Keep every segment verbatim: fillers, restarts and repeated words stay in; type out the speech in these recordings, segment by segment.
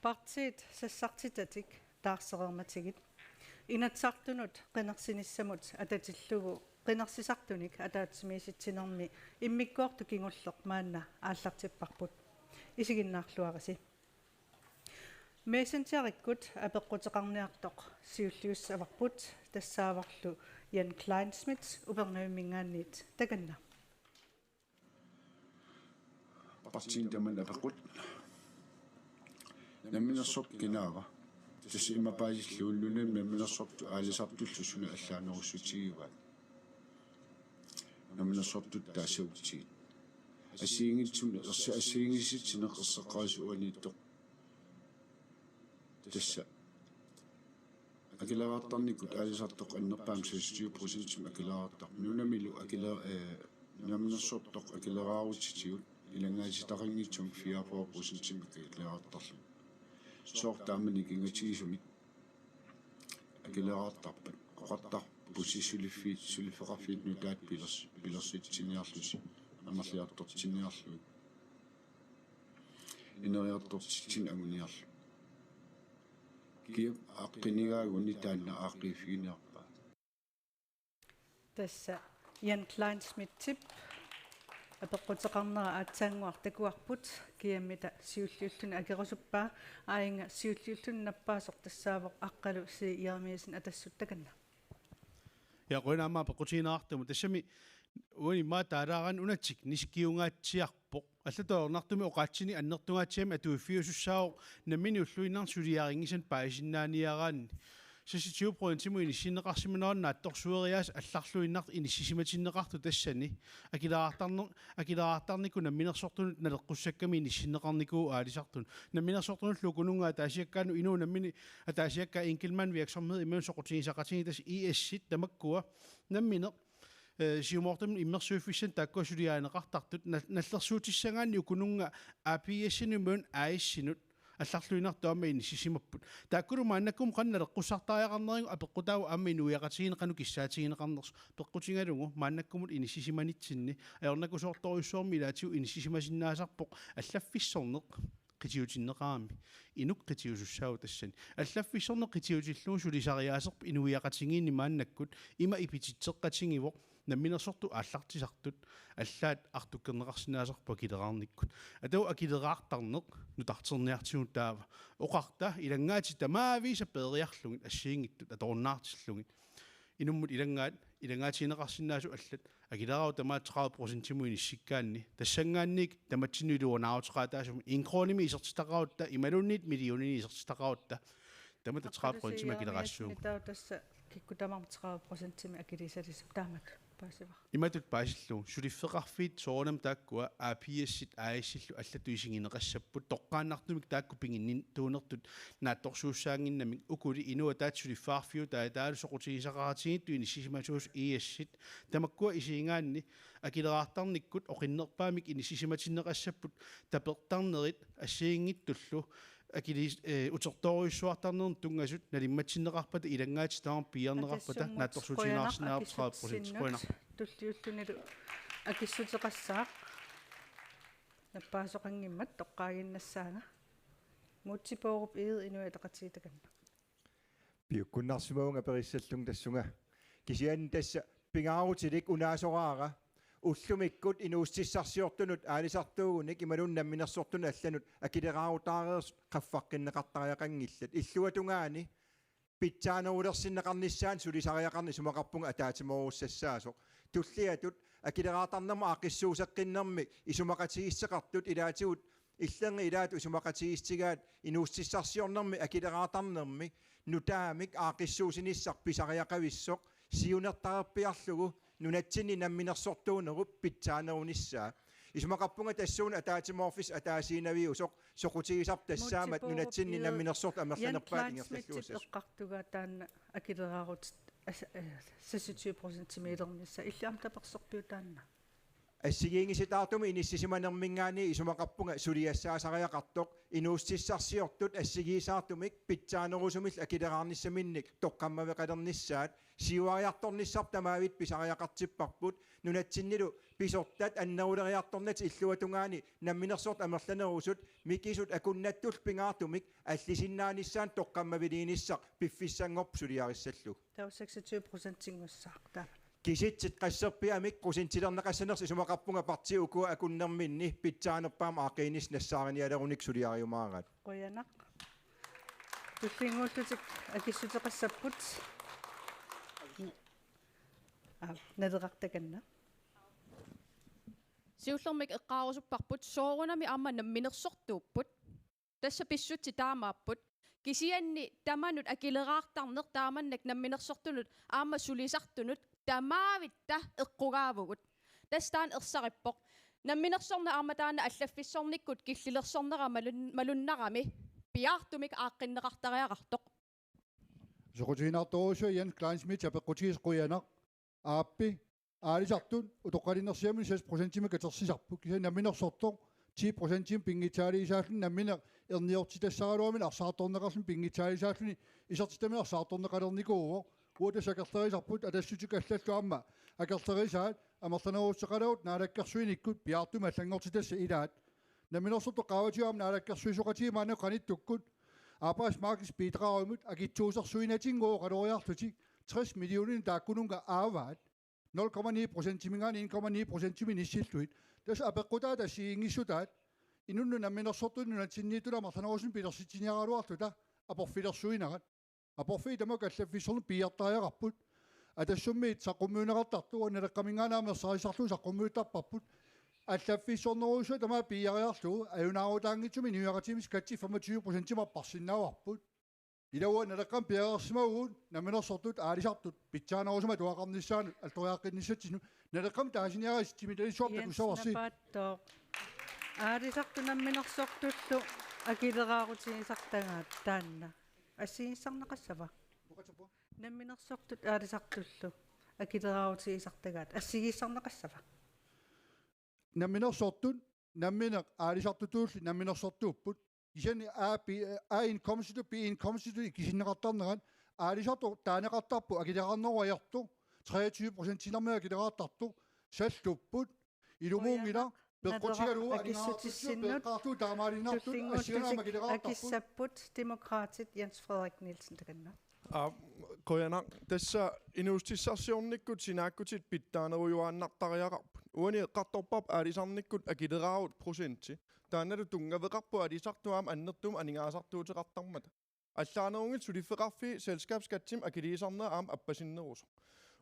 Partiit sassartitatik taarsereermatigit. Inatsisartunut qinersinissamut atatillugu qinersisartunik ataatsimiisitsinermi immikkoortoq kingulleq maanna aallartipparput. Isiginnaarluarisi. Messengerikkut apeqquteqarniartoq siulliussavarput, tassaavorlu Jan Kleinschmidt Upernavimminngaanniit, takanna. Partiini tamanna apeqqut: Namminersortut kinaava? Tassa ima paasillugu: Nunami namminersortut aalisartullu suna allaanerussutigivaat? Namminersortut taassagutsigit? Assigiinngitsumik ersa-, assigiinngitsitsineq erseqqarissaq uaniittoq. Tassa akileraartarnikkut aalisartoq annerpaamik seksogtyve procentimik akileraartarpoq. Nunamilu akile-, eh, namminersortoq akileraarutitigut ilanngaatitaqanngitsumik fireogfyrre procentimik akileraartarlugu. Sooq taama nikingatsigisumik akileraartarpat? Oqartarpusi suliffiit, suliffeqarfiit nutaat pilers-, pilersitsiniarlusi, amerliartortinniarlugit, ineriartortitsineq anguniarlugu. Kiap aqqinigaaguni taanna aaqqiiffiginiarpaa? Tassa Jan Kleinschmidtip apeqquteqarnera aatsaannguaq takuarput, kiammita siulliulluni akerusuppaa. Aajinnga siulliulluni nappaasoq tassaavoq Aqqalu C. Jeremiassen Atassut, takanna. Ja, qujanaq aamma apeqqutigineqartumut. Tassami uani immaqa taalaarani una tekniskiungaatsiarpoq. Allatut ajornartumik oqaatsini annertungaatsiamik atuiffiusussaavoq nammineq ulluinnarni suliarinngisannik paasisinnaaniaraanni. Seksogtyve procentimut inissinneqarsimanerani naatsorsueriaaseq allarluinnartoq inissisimatinneqartoq tassani. Akileraartarner-, akileraartarnikkut namminersortunut naleqqussakkamik inissinneqarnikuuvoq aalisartunut. Namminersortunullu ukununnga ataasiakkaanut, inuup nammineq ataasiakkaat enkeltmandsvirksomhed imaluunniit soqutigisaqatigiit, tassa I S-it tamakkua nammineq, eh, siumoortumik immersuiffissanik taakkua suliarineqartartut, na-, nallersuutissagaanni ukununnga A P S-inut imaluunniit A S-inut allarluinnartoq aamma inissisimapput. Taakkulu maannakkumut qanoq naleqqussartariaqarnerigut apeqqutaavoq aamma inuiaqatigiinni qanoq kissaatigineqarnersoq. Peqqutigalugu maannakkumut inissisimanitsinni ajornakusoortorujussuarmik ilaatigut inissisimasinnaasarpoq allaffissorneq qitiutinneqarami. Inuk qitiusussaavoq tassani. Allaffissorneq qitiutillugu sulisariaaserput inuiaqatigiinni maannakkut ima ipititseqatigivoq namminersortut aallartisartut allaat artukkerneqarsinnaasarput akileraarnikkut. Atagu akileraartarneq nutarterniartigu taava. Oqarta ilanngaatit tamaavisa peeriarlugit assigiinngitsut atorunnaartillugit. Inummut ilanngaat, ilanngaatigineqarsinnaasut allat akileraarut tamaat tredive procentimut inissikkaanni, tassanngaanniit tamatsinnut iluanaaruteqaataasumik en kronimik isertitaqarutta imaluunniit millioninik isertitaqarutta, tamatta tredive procentimik akileraassuugut. Taava tassa kikkut tamarmik tredive procentimik akilersaalisut taamatut paasivara. Imatut paasillugu suliffeqarfiit soorunami taakkua A P S-it A S-illu allatut isigineqassapput, toqqaannartumik taakku piginnittuunertut naatsorsuussaannginnamik. Ukuli inuit ataatsit suliffeqarfiutaat taavalu soqutigisaqaqatigiittut inissisimasuusut I S-it, tamakkua isigigaanni akileraartarnikkut oqinnerpaamik inissisimatinneqassapput tapertarnerit assigiinngitsullu akili-, eh, utertoorujussuartarnermut tunngasut nalimmatsinneqarpata, ilanngaatit tamarmik piiarneqarpata, naatsorsuutigineqarsinnaavarput tredive procent. Qujanaq. Tulliullunilu akissuteqassaaq. Nappaasoqanngimmat toqqaaginnassaanga. Múte Bourup Egede, Inuit Ataqatigiit, takanna. Piukkunnarsimavunga aperissallunga tassunga. Kisianni tassa pingaarutilik unaasoraara ullumikkut inuussutissarsiortunut aalisartuugunik imaluunniit namminersortunut allanut akileraarutaareersut qaffaqqinneqartariaqanngillat. Illuatungaani pitsaanerulersinneqarnissaanut sulisariaqarneq isumaqarpunga ataatsimoorussassaasoq. Tulliatut akileraartarnermut aaqqissuusseqqinnermi isumaqatigiissuteqartut ilaatigut, illernit ilaat isumaqatigiissutigaat inuussutissarsiornermi akileraartarnermi nutaamik aaqqissuussinissaq pisariaqavissoq siunertareerpiarlugu nunatsinni namminersortuunerup pitsaanerunissaa. Isumaqarpunga tassuuna ataatsimoorfissaq ataasiinnaviusoq soqutigisarput tassaammat nunatsinni namminersortut amerlanerpaat ingerlalluassasoq. Eqqartugaa taanna akileraarut as-, eh, seksogtyve procentimik ilernissaa, illit aamma taperserpiuk taanna? Assigiinngisitaartumik inissisimanerminngaanniit isumaqarpunga suliassaasariaqartoq inuussutissarsiortut assigiissaartumik pitsaanerusumillu akileraarnissaminnik toqqammaveqalernissaat siuariartornissarput tamaavit pisariaqartipparput. Nunatsinnilu pisortat anneruleriartornatik illuatungaani namminersortut amerlanerusut mikisut akunnattullu pingaartumik allisinnaanissaanik toqqammaviliinissaq piffissanngorpoq suliarissallugu. Taava seksogtyve procentinngussaaq taava. Kisitsit qasserpiamik procentilerneqassanersut isumaqarpunga partiit ukua akunnerminni pitsaanerpaamik aaqqiinissaq nassaarinialerunik suliariumaaraat. Qujanaq. Tullinnguullutik akissuteqassapput. Aa, Naleraq takanna. Siullermik eqqaarusupparput soorunami aamma namminersortuupput. Tassa pissutsit taamaapput. Kisianni tamanut akileraartarneq taamannak namminersortunut aamma sulisartunut tamaavitta eqqugaavugut. Tassa taanna ersarippoq. Namminersorneq aamma taanna allaffissornikkut killilersornera malun-, malunnarami piaartumik aaqqinneqartariaqartoq. Soqutiginartorujussuaq Jens Kleinschmidt apeqqutigisoq qujanaq. Aappi, aalisartut utoqqalinersiamini seks procentimik katersisarput. Kisianni namminersortoq ti procentimik pinngitsaaliisaalluni nammineq erniortitassaraluamik arsaartorneqarluni pinngitsaaliisaalluni isertitaminik arsaartorneqalernikuuvoq. Uagut tassa akerlerisarput Atassutip allallu aamma akerlerisaat amerlanerussuteqalavut naalakkersuinikkut piaartumik allanngortitassat ilaat. Namminersortut qaavatigut aamma naalakkersuisoqatigiit maannakkut qanittukkut. Arbejdsmarkedets bidragimut akitsuusersuinatinnguuvoq qaloriarlutik tres millioninik taakkununnga aavaat. Nul komma ni procentiminngaanniit en komma ni procentimik inissillugit. Tassa apeqqutaat assigiinngissutaat. Inunnut namminersortunut nunatsinniittut amerlanerusunik pilersitsiniaraluarluta aporfilersuinerat. Aporfiit tamakku allaffissorneq piiartariaqarput. Atassummiit saqqummiunneqartartut uanga Naleqqaminngaanniit aamma erseqqissarlugu saqqummiuttarparput. Allaffissornerujussuaq tamaat piiariarlugu ajunaarutaanngitsumik inuiaqatigiinni skattit femogtyve procentimik apparsinnaavarput. Ila uanga Naleqqami piareersimavugut namminersortut aalisartut pitsaanerusumik atuaqarnissaannut alloriaqqinnissatsinnut. Naleqqami taasiniarisi timitaalissuartut Jens takussavarsi. Napaattooq. Aalisartut namminersortullu akileraarutigisartagaat taanna. Assigiissarneqassava? Namminersortut aalisartullu akileraarutigisartagaat. Assigiissarneqassava? Namminersortut, nammineq aalisartutulli namminersortuupput. Kisianni A, B, A-indkomstitut, B-indkomstitut ikisinneqartarnerat aalisartoq taaneqartarpoq akileraarnerup ajortoq, treogtyve procentiinnarmik akileraartartoq, sallupput, ilumuunngilaq, Qujanaq, peqqutigalugu Naleraq aningaasartuutigut akissutissinnut, peeqqaarlugu taamaaliinnartut assigiinngitsunik tullinnguuttutik akileraartarput. Akissappoq Demokraatit Jens Frederik Nielsen takanna. Aa, qujanaq, tassa inuussutissarsiornikkut sinaakkutit pitsaanerujuaannartariaqarput. Uani eqqartorparput aalisarnikkut akileraarut procenti. Taannalu tunngaveqarpoq aalisartut aamma annertuumik aningaasartuuteqartarmata. Allaanerunngilaq suliffeqarfiit selskabsskattimik akiliisarnerat aamma appasinnerusoq.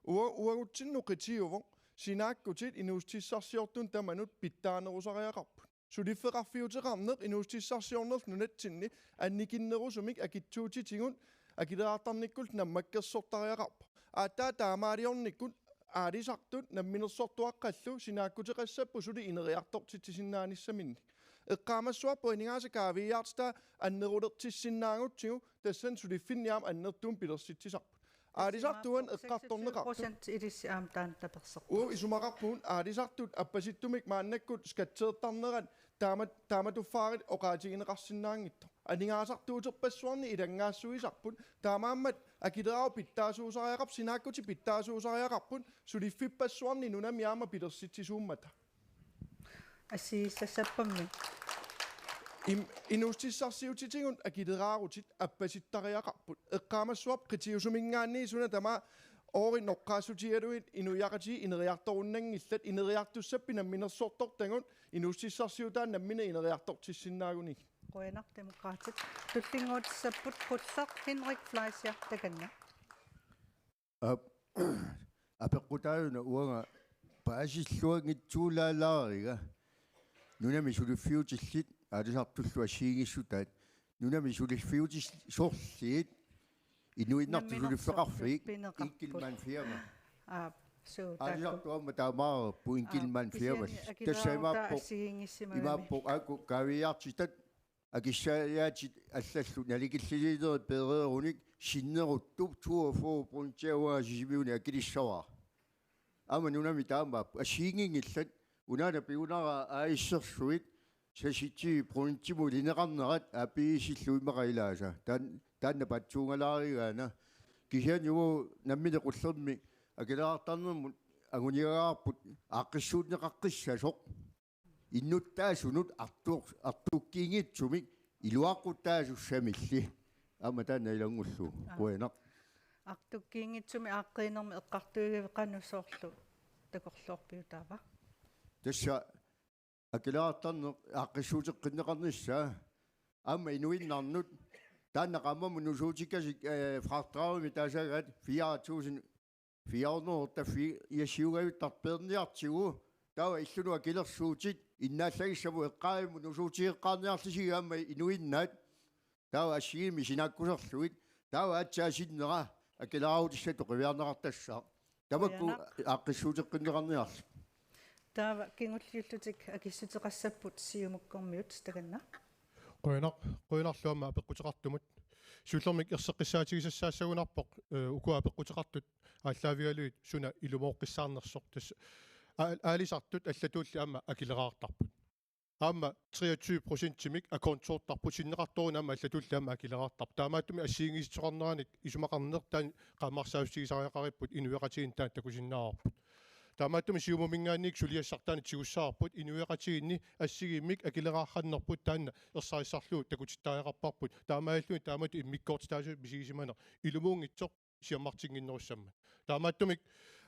Ua-, uagutsinnut qitiuvoq sinaakkutit inuussutissarsiortunut tamanut pitsaanerusariaqarput. Suliffeqarfiuteqarneq inuussutissarsiornerlu nunatsinni annikinnerusumik akitsuutitigut akileraartarnikkullu nammakkersortariaqarpoq. Aatsaat taamaaliornikkut aalisartut namminersortuaqqallu sinaakkuteqassapput suli ineriartortitsisinnaanissaminnik. Eqqaamassavarput aningaasat kaaviiaartitai annerulertissinnaagutsigu tassani suliffinni aamma annertuumik pilersitsisarput. Aalisartuani eqqartorneqartoq. Procent ilissi aamma taanna tapersersoq. Uagut isumaqarpugut aalisartut appasittumik maannakkut skatteertarnerat taama-, taamatuffaarit oqaatigineqarsinnaanngitsoq. Aningaasartuuterpassuarnik ilanngaassuisarput, taamaammat akileraarut pitsaasuusariaqarput, sinaakkutit pitsaasuusariaqarput, suliffippassuarnik nunami aamma pilersitsisuummata. Assigiissassappammi. Im-, inuussutissarsiutitigut akileraarutit appasittariaqarput. Eqqaamassavarput qitiusuminngaanniit suna tamaat oori noqqaassutigalugit inuiaqatigiit ineriartorunnanngillat, ineriartussappat namminersortortagut inuussutissarsiutaat nammineq ineriartortissinnaagunigit. Qujanaq Demokraatit. Tullinnguutissapput qulleq Henrik Fleischer takanna. Aap, apeqqutaajuna uanga paasilluanngitsuulaalaariga nunami suliffiutillit aalisartullu assigiinngissutaat nunami suliffiutis-, sorliit inuinnartut suliffeqarfiit pineqarput. Enkeltmandsfirma. Aap, suu, taakku. Aalisartut aamma taamaarput enkeltmandsfirma. Aap, kisianni akileraarutta assigiinngissimagami. Imaappoq aajuku kaaviiaartitat akissajaatit allallu nalikilliliinerit peereerunik sinneruttup toogfyrre procent uanga Sisimiuni akilissavara. Aamma nunami taamaappoq assigiinnginngillat unaana piunaraa aasissersuit seksogtyve procentimut ilineqarnerat A P S-illu immaqa ilaasa. Taan-, taanna patsuungalaarigaana. Kisianni uagut nammineq qullermi akileraartarnermut anguniagaarput aaqqissuunneqaqqissasoq. Innuttaasunut artuq-, artukkiinngitsumik iluaquttaasussamilli. Aamma taanna ilanngullugu. Aa. Qujanaq. Artukkiinngitsumik aaqqiinermi eqqartuigaviuk qanoq soorlu takorloorpiuk taava? Tassa akileraartarneq aaqqissuuteqqinneqarnissaa. Aamma inuinnarnut taanna qaammammut nusuutikkasik, eh, fradragimik taasagaat fire tusind fire hundrede otteogfirs iasiugavittartoq peerniartigu, taava illunut akilersuutit innaallagissamut eqqaavimmut nusuutigeqqaarniarlisigu aamma inuinnaat, taava assigiimmik sinaakkuserlugit, taava aatsaat sinnera akileraarutissatut qiviarneqartassaaq. Tamakku Qujanaq. Aaqqissuuteqqinneqarniarlugit. Taava kingulliullutik akissuteqassapput Siumukkormiut, takanna. Qujanaq, qujanarlu aamma apeqquteqartumut. Siullermik erseqqissaatigisassaagunarpoq, eh, ukua apeqquteqartut aallaavigalugit suna ilumooqqissaarnersoq. Tassa aa-, aalisartut allatulli aamma akileraartarput. Aamma treogtyve procentimik akontoortarput, sinneqartooruni aamma allatulli aamma akileraartarput. Taamaattumik assigiinngissuteqarneranik isumaqarneq taanna qaammarsaassutigisariaqaripput, inuiaqatigiinni taanna takusinnaavarput. Taamaattumik Siumuminngaanniit suliassartaanik tigussavarput, inuiaqatigiinni assigiimmik akileraarnerput taanna ersarissarlugu takutittariaqarparput. Taamaalilluni taamatut immikkoortitaasutut misigisimaneq ilumuunngitsoq siammartinnginnerussammat. Taamaattumik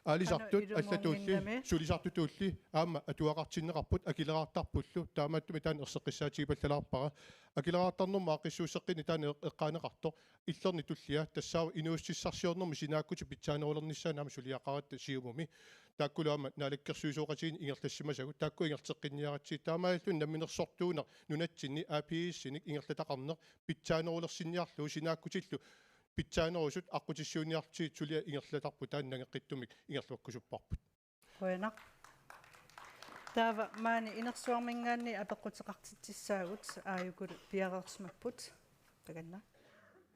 aalisartut Qanoq allatulli, ilumoorninnami? Sulisartutulli aamma atuaqartinneqarput, akileraartarpullu, taamaattumik taanna erseqqissaatigipallalaarpara. Akileraartarnermut aaqqissuusseqqinneq taanna eq-, eqqaaneqartoq. Illernut tullia tassaavoq inuussutissarsiornermut sinaakkutit pitsaanerulernissaannut aamma suliaqaratta Siumumi. Taakkulu aamma naalakkersuisooqatigiinni ingerlassimasagut, taakku ingerlateqqinniaratsigit. Taamaalilluni namminersortuuneq nunatsinni A P S-inik ingerlataqarneq pitsaanerulersinniarlugu, sinaakkutillu pitsaanerusut aqqutissiuunniarlutigit suliaq ingerlatarput, taanna nangeqqittumik ingerlakkusupparput. Qujanaq. Taava maani inersuarminngaanniit apeqquteqartitsissaagut, aajukulu piareersimapput. Takanna.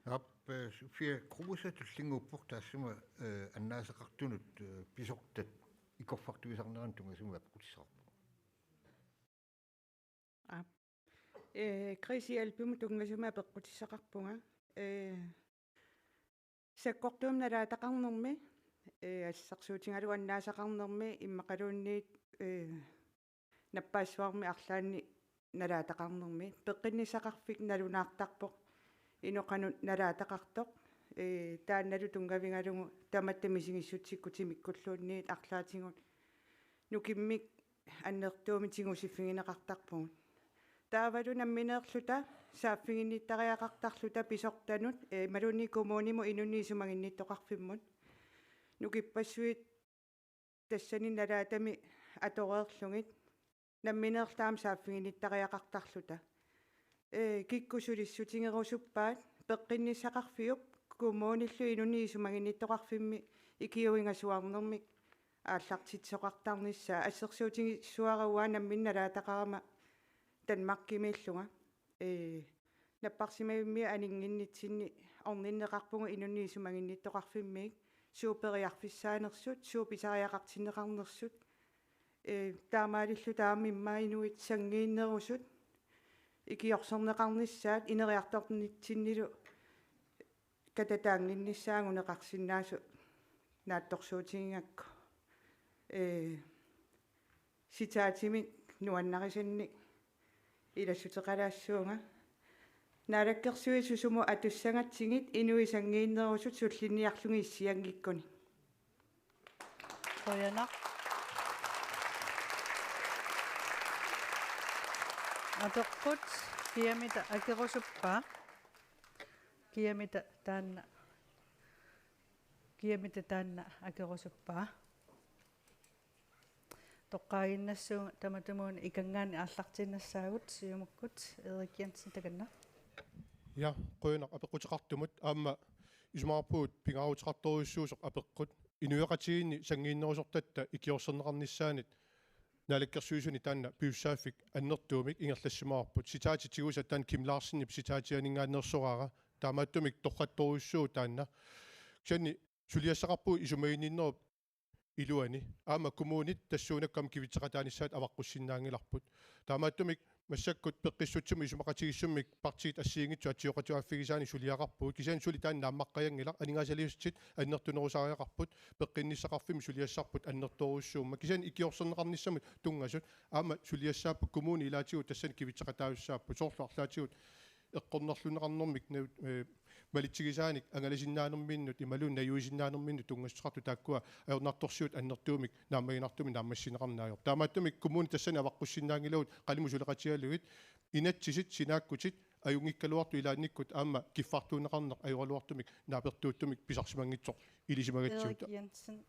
Aap, eh, Sofia Kruse tullinnguuppoq, taassuma, eh, annaaseqartunut, eh, pisortat ikorfartuisarneranut tunngasumik apeqqutissaqarpoq. Aap. Eh, Chris Hjelbemut tunngasumik apeqqutissaqarpunga. Eh, sakkortuumik nalaataqarnermi, eh, assersuutigalugu annaasaqarnermi immaqaluunniit, eh, nappaassuarmi arlaanni nalaataqarnermi peqqinnissaqarfik nalunaartarpoq, inuk qanoq nalaataqartoq, eh, taannalu tunngavigalugu tamatta misigissutsikkutimikkulluunniit arlaatigut nukimmik annertuumik tigusiffigineqartarpugut. Taavalu nammineerluta saaffiginnittariaqartarluta pisortanut, eh, imaluunniit kommunimut inunnik isumaginnittoqarfimmut. Nukippassuit tassani nalaatami atoreerlugit nammineerluta aamma saaffiginnittariaqartarluta. Ee, kikkut sulissutigerusuppaat, peqqinnissaqarfiup kommunillu inunnik isumaginnittoqarfimmi ikiuingasuarnermik aallartitsisoqartarnissaa, assersuutigissuara uanga nammineq nalaataqarama Danmarkimiillunga. Ee, napparsimavimmi aninnginnitsinni orninneqarpugut inunnik isumaginnittoqarfimmiit suut periarfissaanersut, suut pisariaqartinneqarnersut. Ee, taamaalilluta aamma immaqa inuit sanngiinnerusut ikiorserneqarnissaat ineriartornitsinnilu katataannginnissaat anguneqarsinnaasut naatsorsuutigigakku. Ee, citatimik nuannarisannik ilassuteqalaassuunga. Naalakkersuisut sumut atussagatsigit inuit sanngiinnerusut sullinniarlugit issianngikkunik. Qujanaq. Apeqqut, kiamita akerusuppaa? Kiamita taanna, kiamita taanna akerusuppaa? Toqqaaginnassuunga, tamatumuuna ikanngaanniit aallartinnassaagut Siumukkut. Erik Jensen, takanna. Ja, qujanaq apeqquteqartumut. Aamma isumaqarpugut pingaaruteqartorujussuusoq apeqqut. Inuiaqatigiinni sanngiinnerusortatta ikiorserneqarnissaanit Naalakkersuisuni taanna pisussaaffik annertuumik ingerlassimavarput. Citatit tigusat taanna Kim Larsenip citatianinngaanneersoraara. Taamaattumik torrattorujussuuvoq taanna. Kisianni suliassaqarpugut isumaginninnerup iluani. Aamma kommunit tassuunakkut aamma kivitseqataanissaat avaqqussinnaanngilarput. Taamaattumik massakkut peqqissutsimut isumaqatigiissummik partiit assigiinngitsut atsioqatigiiffigisaannik suliaqarpugut. Kisianni suli taanna naammaqqajanngilaq, aningaasaliissutit annertunerusariaqarput, peqqinnissaqarfimmi suliassarput annertoorujussuummat. Kisianni ikiorserneqarnissamut tunngasut aamma suliassaapput, kommunit ilaatigut tassani kivitseqataasussaapput, soorlu arlaatigut eqqornerlunneqarnermik nau-, eh, malitsigisaanik angalasinnaanerminnut imaluunniit najuisinnaanerminnut tunngassuteqartut taakkua ajornartorsiut annertuumik naammaginartumik naammassineqarneq ajorput. Taamaattumik kommunit tassani avaqqussinnaanngilagut qanimut suleqatigalugit, inatsisit sinaakkutit ajunngikkaluartut ilaannikkut aamma kiffartuunneqarneq ajoraluartumik naapertuuttumik pisarsimanngitsoq ilisimagatsigu. Erik Jensen,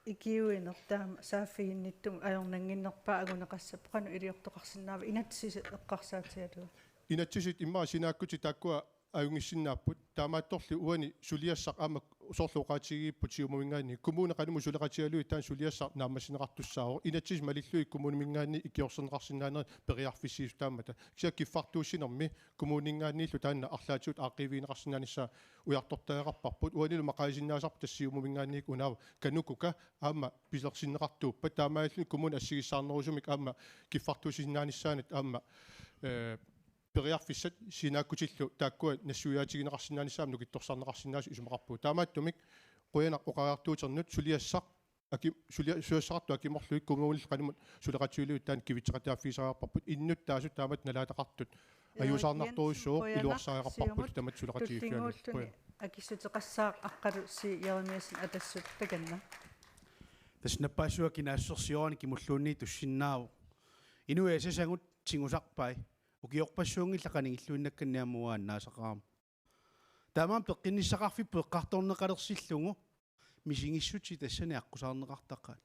ikiuineq taama saaffiginnittumut ajornannginnerpaaq anguneqassapput, qanoq iliortoqarsinnaava inatsisit eqqarsaatigalugit? Inatsisit immaqa sinaakkutit taakkua ajunngissinnaapput, taamaattorli uani suliassaq aamma soorlu oqaatigigipput Siumuminngaanniit, kommunit qanimut suleqatigalugit taanna suliassaq naammassineqartussaavoq, inatsisit malillugit kommuniminngaanniit ikiorserneqarsinnaanerit periarfissiissutaammata. Kisianni kiffartuussinermi kommuninngaanniillu taanna arlaatigut aaqqiivigineqarsinnaanissaa ujartortariaqarparput. Uanilu maqaasinnaasarput tassa Siumuminngaanniit unaavoq KANUKOKA aamma pilersinneqartuuppat, taamaalilluni kommuni assigissaarnerusumik aamma kiffartuussisinnaanissaanut aamma, eh, periarfissat sinaakkutillu taakkua nassuiaatigineqarsinnaanissaannut nukittorsarneqarsinnaasut isumaqarpugut. Taamaattumik qujanaq oqariartuuternut, suliassaq aki-, sulia-, suliassaqartut akimorlugit kommunillu qanimut suleqatigalugit taanna kivitseqataaffigisariaqarparput, innuttaasut taamatut nalaataqartut. Erik Jensen, ajuusaarnartorujussuuvoq, qujanaq, iluarsariaqarparput Siumut, tamatut suleqatigiiffianut. Tullinnguulluni. Qujanaq. Akissuteqassaaq Aqqalu C. Jeremiassen, Atassut, takanna. Tassa nappaassuaq kinaassusersioraanni kimulluunniit tussinnaavoq. Inuit asasagut tigusarpai. Ukiorpassuunngillat qanigilluinnakkannik aamma uanga annaasaqarama. Taamaammat peqqinnissaqarfipput eqqartorneqalersillugu misigissutit tassani aqqusaarneqartaqaat.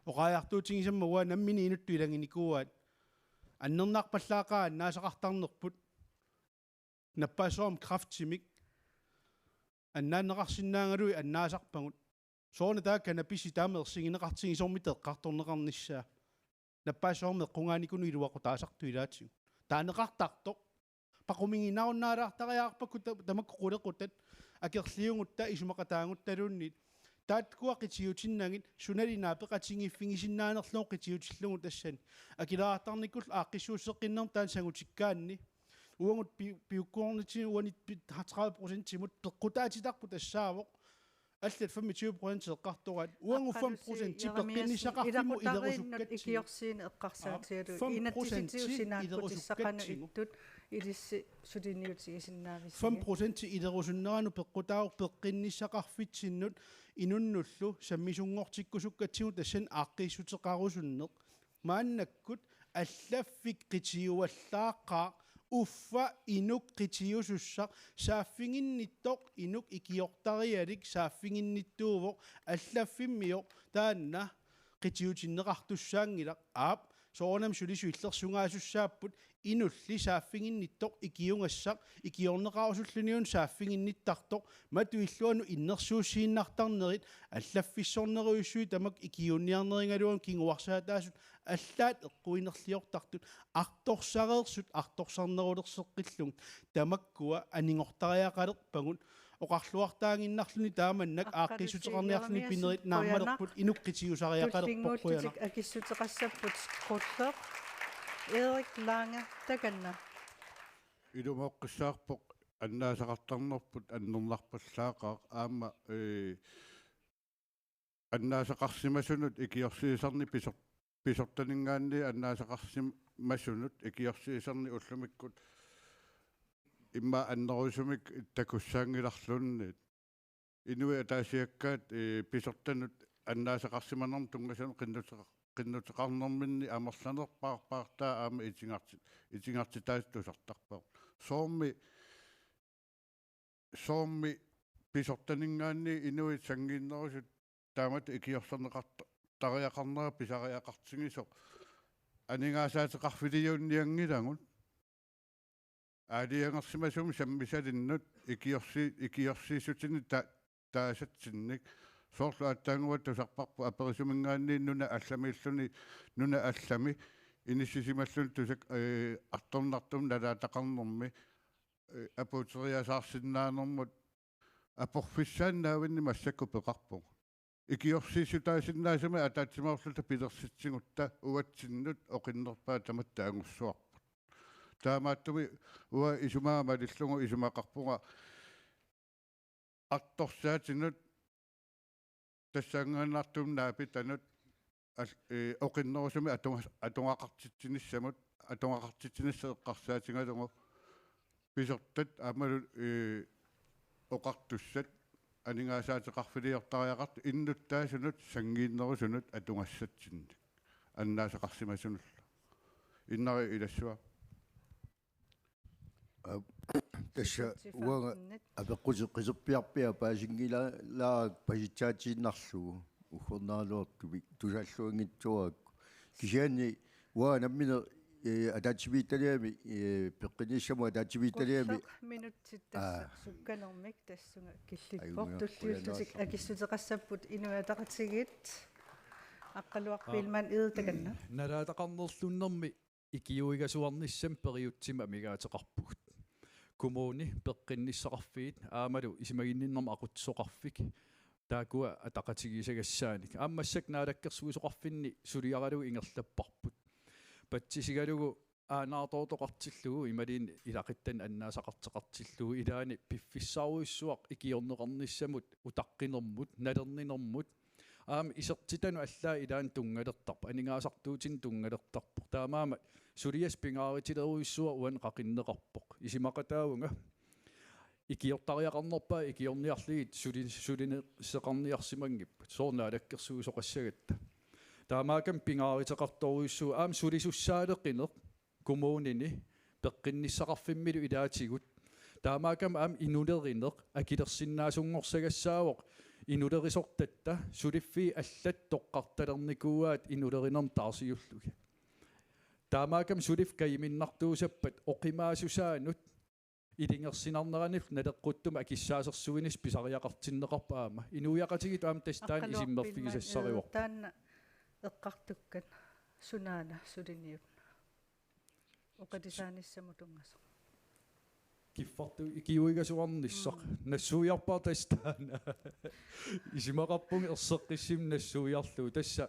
Oqariartuutigisama uanga nammineq inuttut ilaginikuuaat, annernarpallaaqaaq annaasaqartarnerput, nappaassuarmi kræftimik annaanneqarsinnaagaluit annaasarpagut. Sooruna taava cannabisi taama ersigineqartigisoq, soormita eqqartorneqarnissaa? Nappaassuarmi eqqugaanikunut iluaqutaasartut ilaatigut. Taaneqartartoq. Paqumiginarunnaalaartariaqarpakka ta-, tamakku qulequtat, akerliugutta isumaqataaguttaluunniit. Taakkua qitiutinnagit, sunali naapeqatigiiffigisinnaanerlugu qitiutillugu tassani. Akileraartarnikkullu aaqqissuusseqqinnermut taanna sangutikkaanni. Uagut pi-, piukkuornitsinni uani pi-, tredive procentimut peqqutaatitarput tassaavoq. Allat femogtyve procent eqqartoraat. Uagut fem procent peqqinnissaqarfimmut ilerusukkatsigu. Ikiorsiineq eqqarsaatigalugu. Fem procent inatsisitigut sinaakkutissaanut ilerusukkatsigu. Ittut ilissi suliniutigisinnaavisigit. Fem procent ilerusunneranut peqqutaavoq peqqinnissaqarfitsinnut inunnullu sammisunngortikkusukkatsigu tassani aaqqiissuteqarusunneq. Maannakkut allaffik qitiuallaaqaaq, uffa inuk qitiusussaq, saaffiginnittoq inuk ikiortarialik saaffiginnittuuvoq, allaffimmiooq taanna qitiutinneqartussaanngilaq, aap, soorunami sulisut illersugaasussaappaat, inulli saaffiginnittoq ikiugassaq, ikiorneqarusulluniuna saaffiginnittartoq, matuilluanut innersuussiinnartarnerit, allaffissornerujussuit tamakku ikiuunniarnerigaluarlugit kinguarsaataasut allaat eqquinerliortartut, artorsareersut artorsarnerulerseqqillugit, tamakkua anigortariaqalerpagut, oqarluartaaginnarluni taamannak aaqqiissuteqarniarluni pinerit naammalerput, inuk qitiusariaqalerpoq. Qujanaq. Tullinnguullutik akissuteqassapput, qulleq. Erik Lange, takanna. Ilumooqqissaarpoq annaasaqartarnerput annernarpallaaqaaq aamma, ee, annaasaqarsimasunut ikiorsiisarneq pisor-, pisortaninngaanniit annaasaqarsimasunut ikiorsiisarneq ullumikkut immaqa annerusumik takussaanngilarluunniit. Inuit ataasiakkaat, ee, pisortanut annaasaqarsimanermut tunngasunut qinnuteqa-, qinnuteqarnerminni amerlanerpaarpaartaa aamma itigarti-, itigartitaasut tusartarpagut. Soormi, soormi pisortaninngaanniit inuit sanngiinnerusut taamatut ikiorserneqarta-, tariaqarnera pisariaqartigisoq aningaasaateqarfiliunnianngilagut. Aalajangersimasumik sammisalinnut ikiorsi-, ikiorsiissutinik ta-, taasatsinnik. Soorlu aatsaannguaq tusarparput aperisuminngaanniit nunat allamiilluni, nunat allami inissisimalluni tusak-, ee, artornartumik nalaataqarnermi, ee, apuuteriasaarsinnaanermut aporfissaannaavinni massakkut peqarpunga. Ikiorsiissutaasinnaasumik ataatsimoorluta pilersitsigutta uatsinnut oqinnerpaat tamatta angussuarput. Taamaattumik uanga isumaga malillugu isumaqarpunga artorsaatinut tassanngaannartumik naapitanut al-, ee, oqinnerusumik atunga-, atugaqartitsinissamut, atugaqartitsinissaq eqqarsaatigalugu pisortat aammalu, ee, oqartussat aningaasaateqarfiliortariaqartut innuttaasunut sanngiinnerusunut atugassatsinnik annaasaqarsimasunullu. Innari ilassua. Aa, tassa uanga apeqquteqqiserpiarpia paasinngilaa-, laa pasitsaatiinnarlugu uggornaraluartumik tusaalluanngitsoorakku. Kisianni uanga nammineq, ee, ataatsimiititaliami, ee, peqqinnissamut ataatsimiititaliami. Qulleq minutsit tassa. Aa. Sukkanermik tassunga killippoq. Ajunngilaq, tulliullutik qujanarsuaq. Akissuteqassapput Inuit Ataqatigiit. Aqqaluaq Aa. Biilmann Egede, takanna. Nalaataqarnerlunnermi ikiuigaasuarnissamik periutsimik amigaateqarpugut. Kommuni, peqqinnissaqarfiit aammalu isumaginninnermut aqutsisoqarfik taakkua ataqatigiissagassaanik. Aamma massakkut naalakkersuisoqarfinni suliaralugu ingerlapparput. Patsisigalugu aanaartoortoqartillugu imaluunniit ilaquttanik annaasaqartoqartillugu ilaanni piffissarujussuaq ikiorneqarnissamut, utaqqinermut, nalerninermut. Aamma isertitanut allaat ilaanni tunngalertarpoq, aningaasartuutinik tunngalertarpoq. Taamaammat suliassaq pingaarutilerujussuaq uani qaqinneqarpoq. Isumaqataavunga ikiortariaqarnerpaat ikiorniarlugit suli-, sulineqarniarsimanngippat. Soorlu naalakkersuisoqassagatta. Taamaakkami pingaaruteqartorujussuuvoq aamma sulisussaaleqineq kommunini peqqinnissaqarfimmilu ilaatigut. Taamaakkami aamma inulerineq akilersinnaasunngorsagassaavoq inulerisortatta, suliffiit allat toqqartalernikuuaat inulerinermut taarsiullugit. Taamaakkami suliffik kajuminnartuussappat oqimaassusaanut ilungersunarneranillu naleqquttumik akissaasersuinissaq pisariaqartinneqarpoq aamma. Inuiaqatigiit aamma tassa taanna isummerfigisassarivarput. Aqqaluaq Biilmann Egede, taanna eqqartukkat sunaana suliniut oqilisaanissamut tunngasoq. Kiffartup ikiuigaasuarnissaq. Mm. Nassuiarpara tassa taanna. Isumaqarpunga erseqqissumik nassuiarlugu. Tassa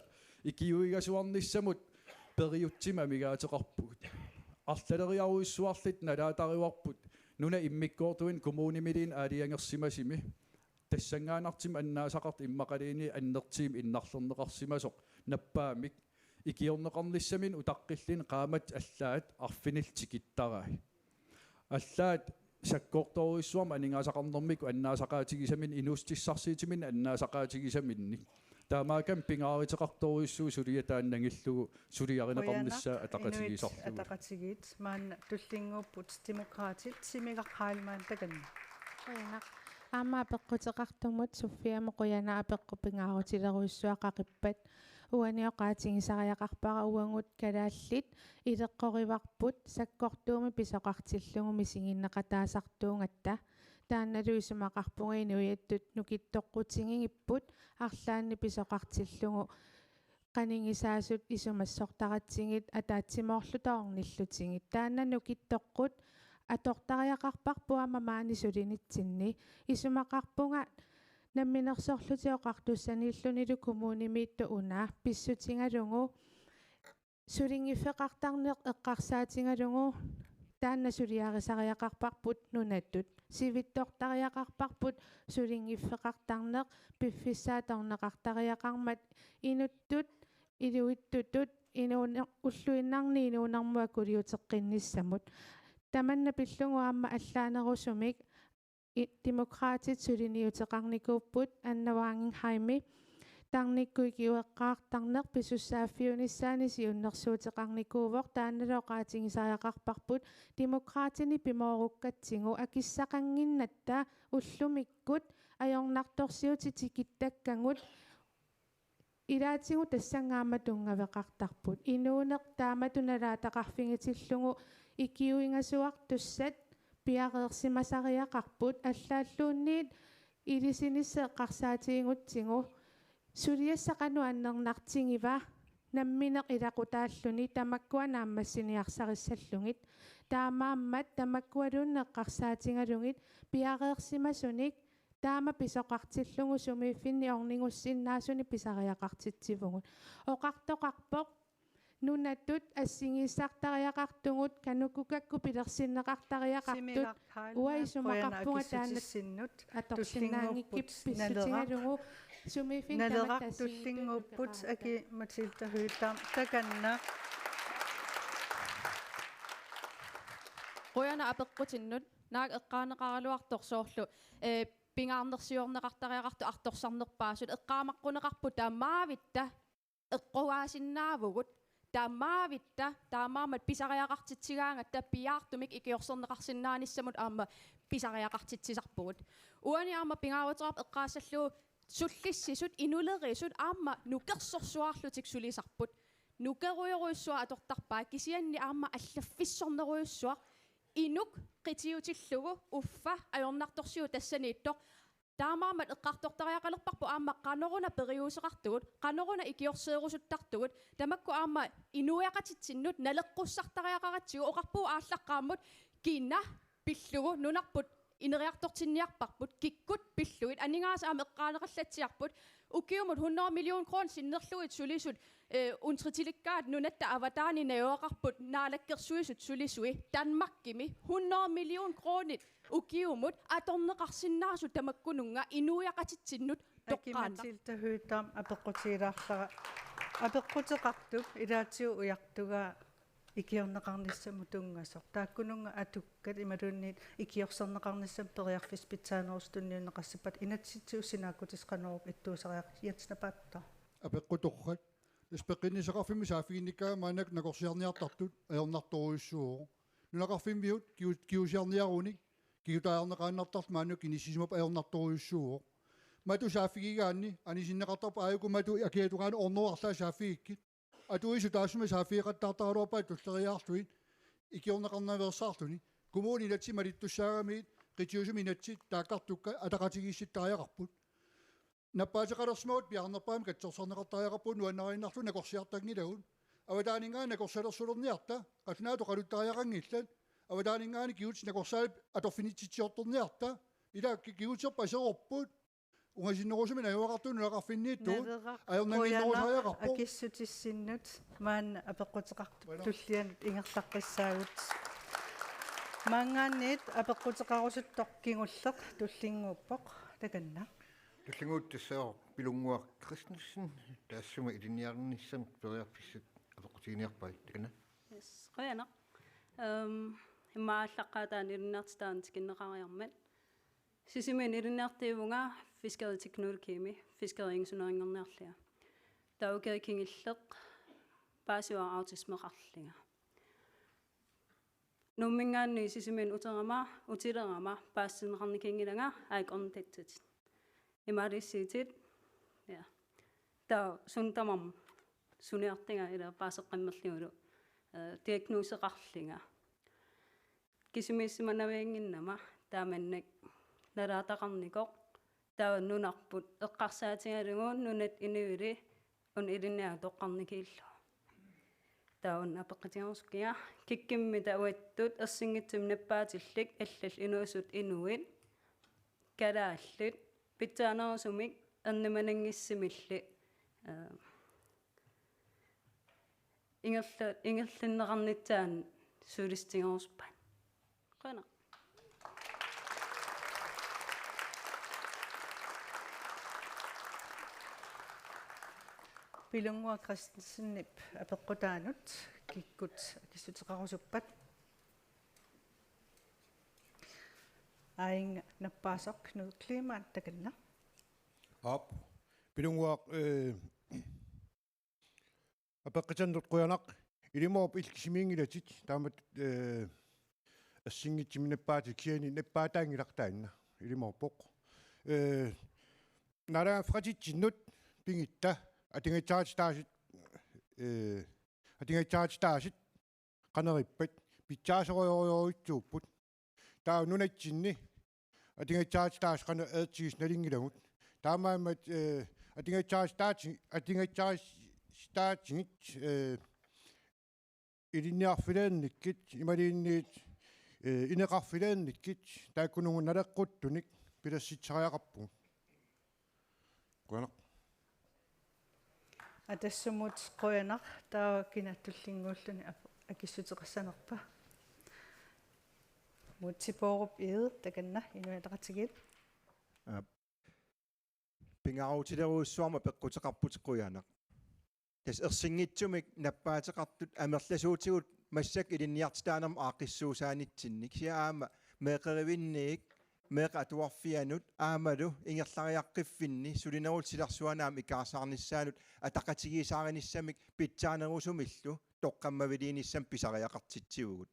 ikiuigaasuarnissamut periutsimik amigaateqarpugut. Arlaleriarujussuarluta nalaatarivarput nunap immikkoortuini kommunimiluunniit aalajangersimasumi tassanngaannartumik annaasaqartut immaqaluunniit annertuumik innarlerneqarsimasoq nappaammik ikiorneqarnissaminut utaqqilluni qaammatit allaat arfinillit tikittarai. Allaat sakkortoorujussuarmik aningaasaqarnermikkut annaasaqaatigisaminnik inuussutissarsiutiminnik annaasaqaatigisaminnik. Taamaakkami pingaaruteqartorujussuuvoq suliaq taanna nangillugu suliarineqarnissaa. Qujanaq, Inuit ataqatigiisarlugu. Ataqatigiit maanna tullinnguupput Demokraatit, Simigaq Heilmann takanna. Qujanaq. Aamma apeqquteqartumut Sofiamut qujanaq apeqqut pingaarutilerujussuaq qaqippat. Uani oqaatigisariaqarpara uagut kalaallit ileqqorivarput sakkortuumik pisoqartillugu misiginneqataasartuugatta. Taannalu isumaqarpunga inuiattut nukittoqqutigigipput arlaannik pisoqartillugu qanigisaasut isumassortaratsigit ataatsimoorluta ornillutigit. Taanna nukittoqqut atortariaqarparput aamma maani sulinitsinni. Isumaqarpunga Namminersorlutik Oqartussaniillunilu kommunimiittut una pissutigalugu sulinngiffeqartarneq eqqarsaatigalugu taanna suliarisariaqarparput nunattut. Sivitsortariaqarparput sulinngiffeqartarneq piffissaq atorneqartariaqarmat inuttut, iluittutut, inuuner-, ulluinnarni inuunermut akuliuteqqinnissamut. Tamanna pillugu aamma allaanerusumik i-, Demokraatit suliniuteqarnikuupput Anna Wangenheimi tarnikkut ikiueqqaartarneq pisussaaffiunissaanut siunnersuuteqarnikuuvoq, taannalu oqaatigisariaqarparput Demokraatini pimoorukkatsigu akissaqannginnatta ullumikkut ajornartorsiutit tikittakkagut. Ilaatigut tassanngaammat tunngaveqartarput. Inuuneq taamatut nalaataqarfigitillugu ikiuigasuartussat piareersimasariaqarput, allaalluunniit ilisinissaq eqqarsaatigigutsigu suliassaq qanoq annernartigiva nammineq ilaqutaalluni tamakkua naammassiniarsarissallugit. Taamaammat tamakkualuunniit eqqarsaatigalugit piareersimasunik taama pisoqartillugu sumiiffinni ornigussinnaasunik pisariaqartitsivugut. Oqartoqarpoq nunatut assigiissartariaqartugut, KANUKOKA-kkut pilersinneqartariaqartut, uanga isumaqarpunga taanna atorsinnaanngikkipput pissutigalugu. Sumiiffinni tamatta assigiinngitsut nukeraavat. Aki-Matilda Høegh-Dam, takanna. Qujanaq apeqqutinnut, naak eqqaaneqaraluartoq soorlu, eh, pingaarnersiorneqartariaqartut artorsarnerpaasut, eqqaamaqquneqarpoq tamaavitta eqqugaasinnaavugut, tamaavitta, taamaammat pisariaqartitsigaangatta piaartumik ikiorserneqarsinnaanissamut aamma pisariaqartitsisarpugut. Uani aamma pingaaruteqarpoq eqqaassallugu sullissisut inulerisut aamma nukersorsuarlutik sulisarput. Nukerujorujussuaq atortarpaa, kisianni aamma allaffissornerujussuaq. Inuk qitiutillugu uffa ajornartorsiut tassaniittoq. Taamaammat eqqartortariaqalerparput aamma qanoruna periuseqartugut, qanoruna ikiorseerusuttartugut, tamakku aamma inuiaqatitsinnut naleqqussartariaqaratsigu. Oqarpugut aallaqqaammut kina pillugu nunarput ineriartortinniarparput, kikkut pillugit, aningaasat aamma eqqaaneqallatsiarput, ukiumut hundrede million kroner sinnerlugit sulisut, eh, untritilikkaat nunatta avataani najugaqarput Naalakkersuisut sulisui, Danmarkimi hundrede million kronit ukiumut atorneqarsinnaasut tamakkununnga inuiaqatitsinnut toqqaannaq. Aki-Matilda Høegh-Dam, apeqqutigilaarlara. Apeqquteqartup ilaatigut ujartugaa ikiorneqarnissamut tunngasoq. Taakkununnga atukkat imaluunniit ikiorserneqarnissamut periarfissat pitsaanerusut tunniunneqassappata inatsisitigut sinaakkutissat qanoruk ittuusariaqarpat? Jens Napaattooq. Apeqqutorrak. Tassa peqqinnissaqarfimmi saaffiginnikkaangama maannakkut nakorsiarniartartut ajornartorujussuuvoq. Nunaqarfimmiut kiu-, kingusiarniarunik kigutaajarneqaannartartut maannakkut kinissisimapput ajornartorujussuuvoq. Matu saaffigigaanni anisinneqartarpoq aajuku matu akiatungaani ornoriarlaat saaffigikkit. Atuisut taassuma saaffigeqattaartaraluarpaat tulleriiaarlugit ikiorneqarnaveersaarluni. Kommunit inatsit malittussaagamigit qitiusumi inatsit taakkartukkat ataqatigiissittariaqarput. Nappaateqalersimaguit piaarnerpaamik katsorsarneqartariaqarpugut nuannariinnarlugu nakorsiartanngilagut. Avataaninngaanniit nakorsalersulerniarta, qallunaatut oqaluttariaqanngillat. Avataaninngaanniit kigutsit nakorsaalit atorfinitsitsiortorniarta. Ilaa ki-, kigutserput aserorput. Ungasinnerusumik najugaqartugut nunaqarfinniittugut. Naleraq, ajornannginnerusariaqarpoq. Qujanaq akissutissinnut maanna apeqquteqartup, qujanaq, tullianut ingerlaqqissaagut. Maanngaanniit apeqquteqarusuttoq kingulleq tullinnguuppoq, takanna. Tullinnguuttoq tassaavoq Pilunnguaq Christensen, taassuma ilinniarnissamut periarfissat apeqqutiginiarpai, takanna. Yes, qujanaq. Ehm, immaqa aallaqqaataani ilinniartitaanik tikinneqariarmat. Sisimiuni ilinniartuuvunga fiskeriteknologimi, fiskeri ingisunerunniarlunga. Taava ukioq kingulleq paasivara autismeqarlunga. Nuumminngaanniit Sisimiunut uterama, utilerama, paasitinneqarnikuunngilanga aajukkornutatit. Imaaliissitit, ja. Taava suut tamarmik suniartunga ilaa paaseqqammerlugulu, eh, diagnoseqarlunga. Kisimiissimanaviannginnama taamannak nalaataqarnikoq, taava nunarput eqqarsaatigalugu nunat inuili una ilinniagaq toqqarnikuullugu. Taava una apeqqutigerusukkiga, kikkut uattut ersinngitsumik nappaatillit allallu inuusut inuit, kalaallit, pitsaanerusumik ernumananngissusillu, eh, ingerla-, ingerlanneqarnissaannut sulissutigerusuppaat. Qujanaq. Pilunnguaq Christensenip apeqqutaanut kikkut akissuteqarusuppat? Aing nappaasoq Knud Kleemann, takanna. Aap, Pilunnguaq, eh, apeqqutannut qujanaq. Ilimooq illit kisimiinngilatit taamatut, eh, ersinngitsumik nappaatit, kisianni nappaataanngilaq taanna. Ilimooq. Eh, naalagaaffeqatitsinnut pigutta atugassaatit taasut, eh, atugassaatit taasut qanoq ippat, pitsaasorujorujussuupput. Taava nunatsinni atugassaatit taasut qanoq ajortigisut nalunngilagut. Taamaammat, eh, atugassaatit taati-, atugassaatit taasut, eh, ilinniarfiliinnikkut, imaluunniit, eh, ineqarfiliinnikkut, taakkununnga naleqquttunik pilersitsisariaqarpugut. Qujanaq. Atassumut qujanaq, taava kina tullinnguulluni ap-, akissuteqassanerpa? Múte Bourup Egede, takanna, Inuit Ataqatigiit. Aap. Pingaarutilerujussuarmik apeqquteqarputit, qujanaq. Tassa ersinngitsumik nappaateqartut amerlasuutigut massakkut ilinniartitaanermut aaqqissuussaanitsinnik, kisianni aamma meeqqerivinniit, meeqqat atuarfiannut aammalu ingerlariaqqiffinni sulinerullutik silarsuanut aamma ikaarsaarnissaannut ataqatigiissaarinissamik pitsaanerusumillu toqqammaviliinissamik pisariaqartitsivugut.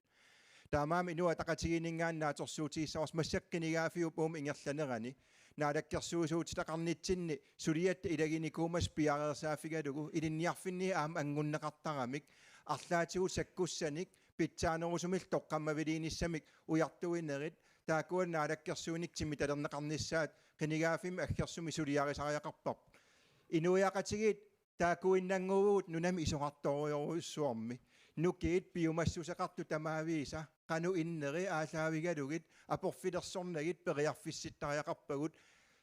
Taamaammat Inuit Ataqatigiinninngaanniit naatsorsuutigissavarsi massakkut qinigaaffiup uuma ingerlanerani naalakkersuisuutitaqarnitsinni suliatta ilaginikuumasut piareersaaffigalugu ilinniarfinni aamma anngunneqartaramik arlaatigut sakkussanik pitsaanerusumillu toqqammaviliinissamik ujartuinerit taakkua naalakkersuinikkut timitalerneqarnissaat qinigaaffimmi aggersumi suliarisariaqarparput. Inuiaqatigiit taakkuinnannguuvugut nunami isorartorujorujussuarmi. Nukiit piumassuseqartut tamaavisa qanoq inneri aallaavigalugit aporfilersornagit periarfissittariaqarpagut.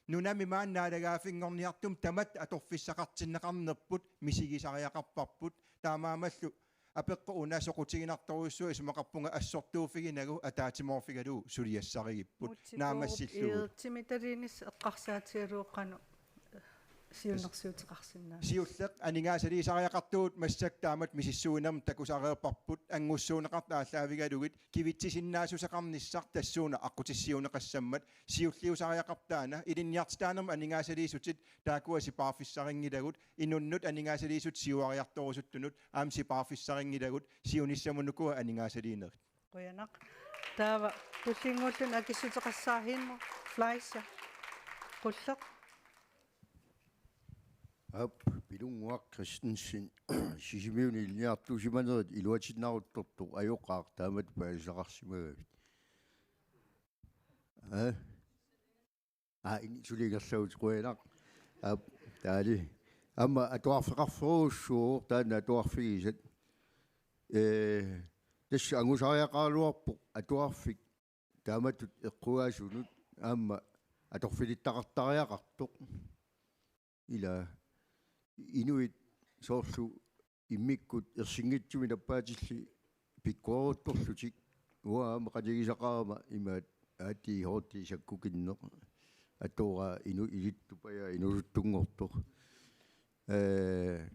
Nunami maani naalagaaffinngorniartumik tamatta atorfissaqartinneqarnerput misigisariaqarparput. Taamaammallu apeqqut una soqutiginartorujussuaq, isumaqarpunga assortuuffiginagu ataatsimoorfigalugu suliassarigipput. Múte Bourup naammassillugu. Egede, timitaliinissaq eqqarsaatigalugu qanoq siunnersuuteqarsinnaavat? Siulleq aningaasaliisariaqartugut massakkut taamatut misissuinermut takusareerparput, anngussuunneqartut aallaavigalugit kivitsisinnaassuseqarnissaq tassuuna aqqutissiuunneqassammat. Siulliusariaqartoq taanna ilinniartitaanermut aningaasaliissutit taakkua sipaarfissarinngilagut, inunnut aningaasaliissutit siuariartorusuttunut aamma sipaarfissarinngilagut, siunissamut ukua aningaasaliinerit. Qujanaq. Taava tullinnguulluni akissuteqassaaq Henrik Fleischer. Qulleq. Aap, Pilunnguaq Christensen. Sisimiuni ilinniartuusimanerit iluatinnaruttortoq ajoqaaq, taamatut paasisaqarsimagavit. Aa? Aa, in-, suli ingerlavutit, qujanaq. Aap, taali. Aamma atuarfeqarferujussuuvoq taanna atuarfigisat. Ee, tassa angusariaqaraluarpoq atuarfik taamatut eqqugaasunut aamma atorfilittaqartariaqartoq. Ila inuit soorlu immikkut ersinngitsumik nappaatillit pikkorissorlutik, uanga aamma qanigisaqarama imaat aatsaat hoorti sakkukinneq, atoraa inu-, ilittupajaa inuusuttunngortoq. Ee,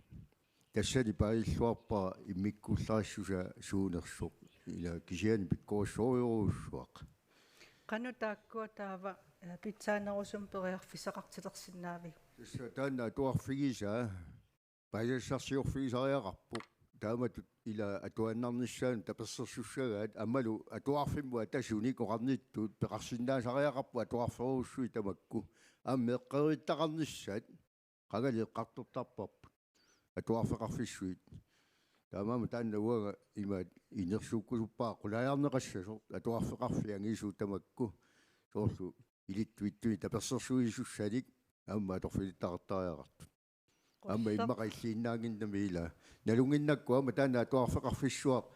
tassani paasilluarpara immikkuullarissusaa suunersoq. Ila kisianni pikkorissorujorujussuaq. Qanoq taakkua taava, eh, pitsaanerusumik periarfissaqartilersinnaaviuk? Tassa taanna atuarfigisaa paasisassarsiorfigisariaqarpoq. Taamatut ila atuaannarnissaanut tapersersussagaat aammalu atuarfimmut atasunik oqarnittut peqarsinnaasariaqarpoq atuarferujussuit tamakku. Aamma meeqqerivittaqarnissaat qangali eqqartortarparput atuarfeqarfissuit. Taamaammat taanna uanga imaat inersuukkusuppara qulaajarneqassasoq atuarfeqarfiit angisuut tamakku soorlu ilittuittuni tapersersuisussanik aamma atorfilittaqartariaqartut. Aamma Qulleq. Immaqa illiinnaannginnami ila. Nalunnginnakku aamma taanna atuarfeqarfissuaq,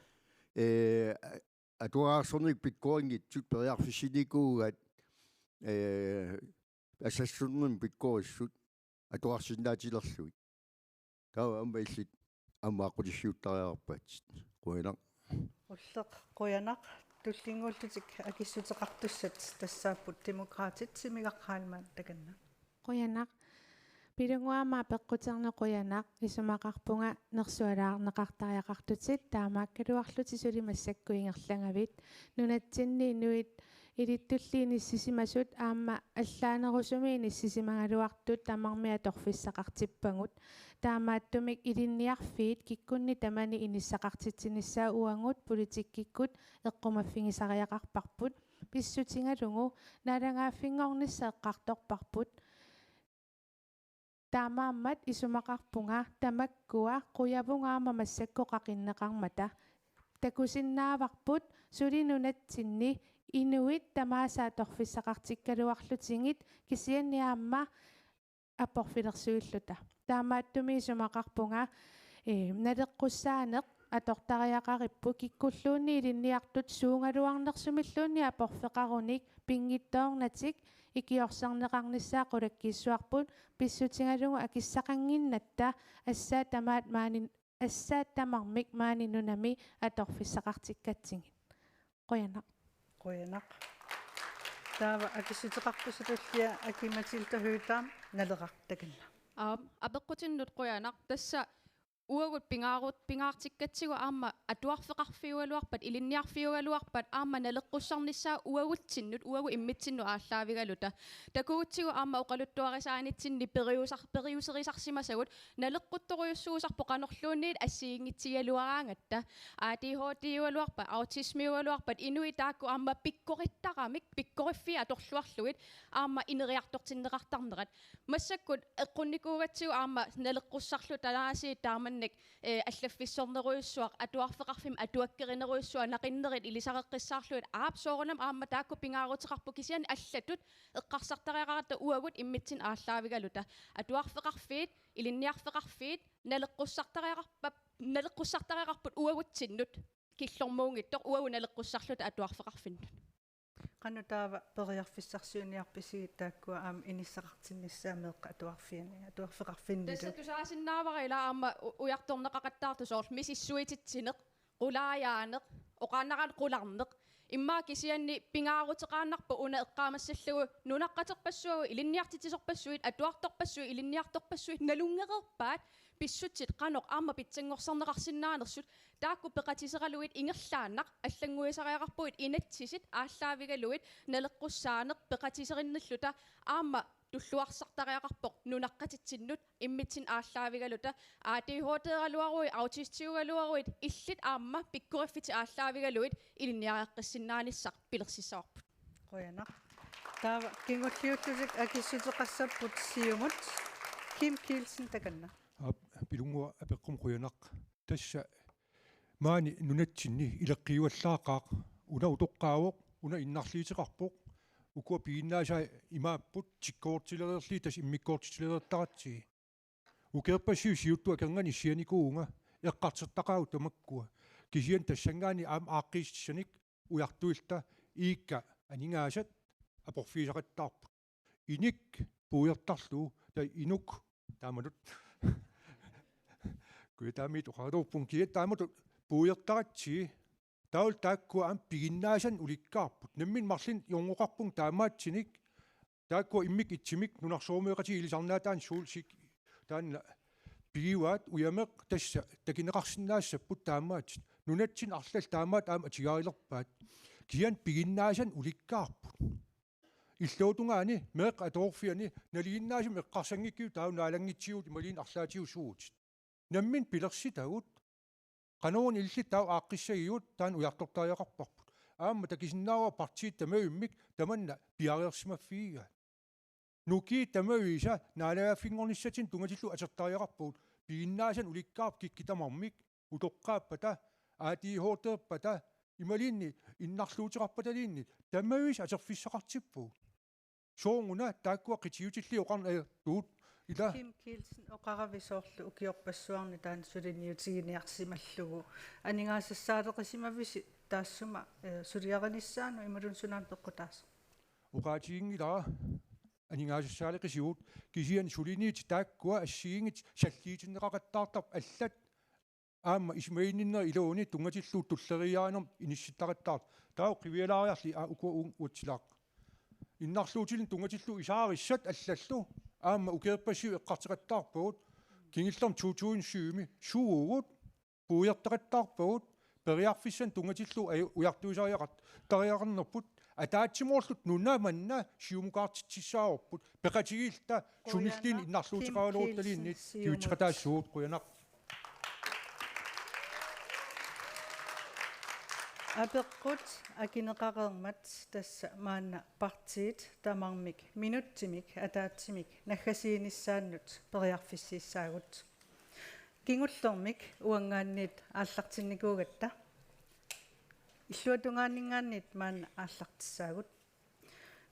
ee, atuarsornikkut pikkorinngitsut periarfissinikuugaat, ee, assassornermut pikkorissut atuarsinnaatilerlugit. Taava aamma illit aamma aqqutissiuuttariaqarpaatsit. Qujanaq. Qulleq, qujanaq. Tullinnguullutik akissuteqartussat tassaapput Demokraatit, Simigaq Heilmann, takanna. Qujanaq. Pilunnguaq aamma apeqquterneq qujanaq, isumaqarpunga nersualaarneqartariaqartutit, taamaakkaluarlutit suli massakkut ingerlagavit. Nunatsinni inuit ilittulli inissisimasut aamma allaanerusumik inissisimagaluartut tamarmik atorfissaqartippagut. Taamaattumik ilinniarfiit kikkunni tamanit inissaqartitsinissaat uagut politikkikkut eqqumaffigisariaqarparput. Pissutigalugu naalagaaffinngornissaq eqqartorparput. Taamaammat isumaqarpunga tamakkua qujavunga aamma massakkut qaqinneqarmata. Takusinnaavarput suli nunatsinni inuit tamaasa atorfissaqartikkaluarlutigit kisianni aamma aporfilersuilluta. Taamaattumik isumaqarpunga, ee, naleqqussaaneq atortariaqaripput, kikkulluunniit ilinniartut suugaluarnersumilluunniit aporfeqarunik pinngitsoornatik ikiorserneqarnissaa qulakkiissuarput pissutigalugu akissaqannginnatta assaat tamaat maani assaat tamarmik maani nunami atorfissaqartikkatsigit. Qujanaq. Qujanaq. Taava akissuteqarpusi tullia Aki-Matilda Høegh-Dam, Naleraq, takanna. Aap, apeqqutinnut qujanaq. Tassa uagut pingaarut-, pingaartikkatsigu aamma atuarfeqarfiugaluarpat, ilinniarfiugaluarpat, aamma naleqqussarnissaa uagutsinnut, uagut immitsinnut aallaavigaluta. Takugutsigu aamma oqaluttuarisaanitsinni periusar-, periuserisarsimasagut, naleqquttorujussuusarpoq qanorluunniit assigiinngitsigigaluaraangatta. A D H D-ugaluarpat, autismiugaluarpat, inuit taakku aamma pikkorittaramik, pikkoriffiit atorluarlugit, aamma ineriartortinneqartarnerat. Massakkut eqqunnikuugatsigu aamma naleqqussarlu tanaasiit taamannak, eh, allaffissornerujussuaq, atuarfeqarfimmik atuakkerinerujussuaq, naqinnerit ilisareqqissaarlugit, aap, soorunami aamma taakku pingaaruteqarput, kisianni allatut eqqarsartariaqaratta uagut immitsinnut aallaavigaluta. Atuarfeqarfiit, ilinniarfeqarfiit, naleqqussartariaqarpa-, naleqqussartariaqarput uagutsinnut killormuunngitsoq, uagut naleqqussarluta atuarfeqarfinnut. Qanoq taava periarfissarsiorniarpisigit taakkua aamma inissaqartinnissaat meeqqat atuarfiani, atuarfeqarfinnilu? Tassa tusaasinnaavara ila aamma u-, ujartorneqaqattaartoq, soorlu misissuititsineq, qulaajaaneq, oqaannaraanni qularneq. Immaqa kisianni pingaaruteqaannarpoq una eqqaamassallugu nunaqqaterpassuagut, ilinniartitsisorpassuit, atuartorpassuit, ilinniartorpassuit, nalunngereerpaat pissutsit qanoq aamma pitsanngorsarneqarsinnaanersut, taakku peqatiseraluit ingerlaannaq allannguisariaqarpugut inatsisit aallaavigalugit naleqqussaaneq peqatiserinnilluta, aamma tulluarsartariaqarpoq nunaqqatitsinnut immitsinnut aallaavigaluta, A D H D-raluaruit, autistiugaluaruit, illit aamma pikkoriffitit aallaavigalugit ilinniareqqissinnaanissaq pilersissavarput. Qujanaq. Taava kingulliullutik akissuteqassapput Siumut. Kim Kielsen, takanna. Aap, Pilunnguaq, apeqqummi qujanaq. Tassa maani nunatsinni ileqqiuallaaqaaq, una utoqqaavoq, una innarliuteqarpoq, ukua piginnaasai imaapput, tikkuutilereerlugit tassa immikkoortitilereertaratsigit. Ukiorpassuit siuttut akornanni issianikuuvunga, eqqartortaqaagut tamakkua. Kisianni tassanngaanniit aamma aaqqiissutissanik ujartuilluta iikka aningaasat aporfigisaqattaarput. Inik puiortarlugu, tai inuk taamatut. Kujataamiit oqartuuppunga, kiisa taamatut puiortaratsigit, taavalu taakkua aamma piginnaasanik ulikkaarput. Nammineq marlunnik hjørneqarpunga taamaatsinik, taakkua immikkut ittumik nunarsuarmioqatigiit ilisarnaataannik suulsik taanna pigivaat, ujameq tassa takuneqarsinnaassapput taamaattut. Nunatsinni arlallit taamaattut aamma atugaarilerpaat. Kisianni piginnaasanik ulikkaarput. Illuatungaani meeqqat atuarfianni nalinginnaasumik eqqarsanngikkuit taava naalanngitsigut imaluunniit arlaatigut suutit. Nammineq pilersitagut. Qanoruna illit taava aaqqissagigut, taanna ujartortariaqarparput. Aamma takusinnaavara partiit tamavimmik tamanna piareersimaffigigaat. Nukiit tamavisa naalagaaffinngornissatsinnut tunngatillugu atortariaqarpagut. Piginnaasanik ulikkaarput kikkut tamarmik, utoqqaappata, A D H D-rpata, imaluunniit innarluuteqarpataluunniit, tamavisa atorfissaqartippugut. Sooruna taakkua qitiutillugit oqarneq ajortugut, ila. Kim Kielsen, oqaravit soorlu ukiorpassuarni taanna suliniutiginiarsimallugu. Aningaasassaaleqisimavisi taassuma, eh, suliarinissaanut imaluunniit sunaana peqqutaasoq? Oqaatiginngilara, aningaasassaaleqisigut, kisianni suliniutit taakkua assigiinngitsut salliutinneqaqattaartarput allat, aamma isumaginninnerit iluanni tunngatillugu tulleriiaarnermut inissittaqattaartut. Taava qivialaariarli, aa, ukua uatsilaaq. Innarluutilinnut tunngatillugu isaarissat allallu aamma ukiorpassuit eqqartoqattaarpagut, kingullermik to tusind syvimi suugut, puiortaqattaarpagut, periarfissanik tunngatillugu aju-, ujartuisariaqart-, tariaqarnerput, ataatsimoorluta nuna manna siumukaartitsissaavarput, peqatigiilluta sunilluunniit innarluuteqaraluarutaluunniit kiuteqataassuugut, qujanaq. Apeqqut akineqareermat tassa maanna partiit tamarmik minutsimik ataatsimik naggasiinissaannut periarfissiissaagut. Kingullermik uanngaanniit aallartinnikuugatta. Illuatungaaninngaanniit maanna aallartissaagut.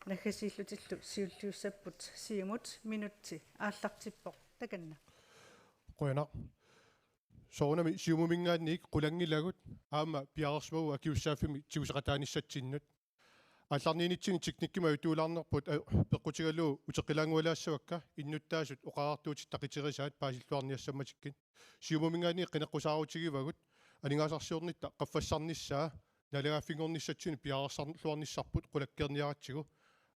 Naggasiillutillu siulliussapput Siumut, minutsi aallartippoq, takanna. Qujanaq. Soorunami Siumuminngaanniit qulanngilagut aamma piareersimavugut akisussaaffimmik tiguseqataanissatsinnut. Aallarniinitsinni teknikkimik ajutuulaarnerput, a-, peqqutigalugu uteqqilaanngualaassavakka innuttaasut oqariartuutit taqiterisaat paasilluarniassammatikkit. Siumuminngaanniit qineqqusaarutigivagut aningaasarsiornitta qaffassarnissaa naalagaaffinngornissatsinnut piareersarluarnissarput qulakkeerniaratsigu.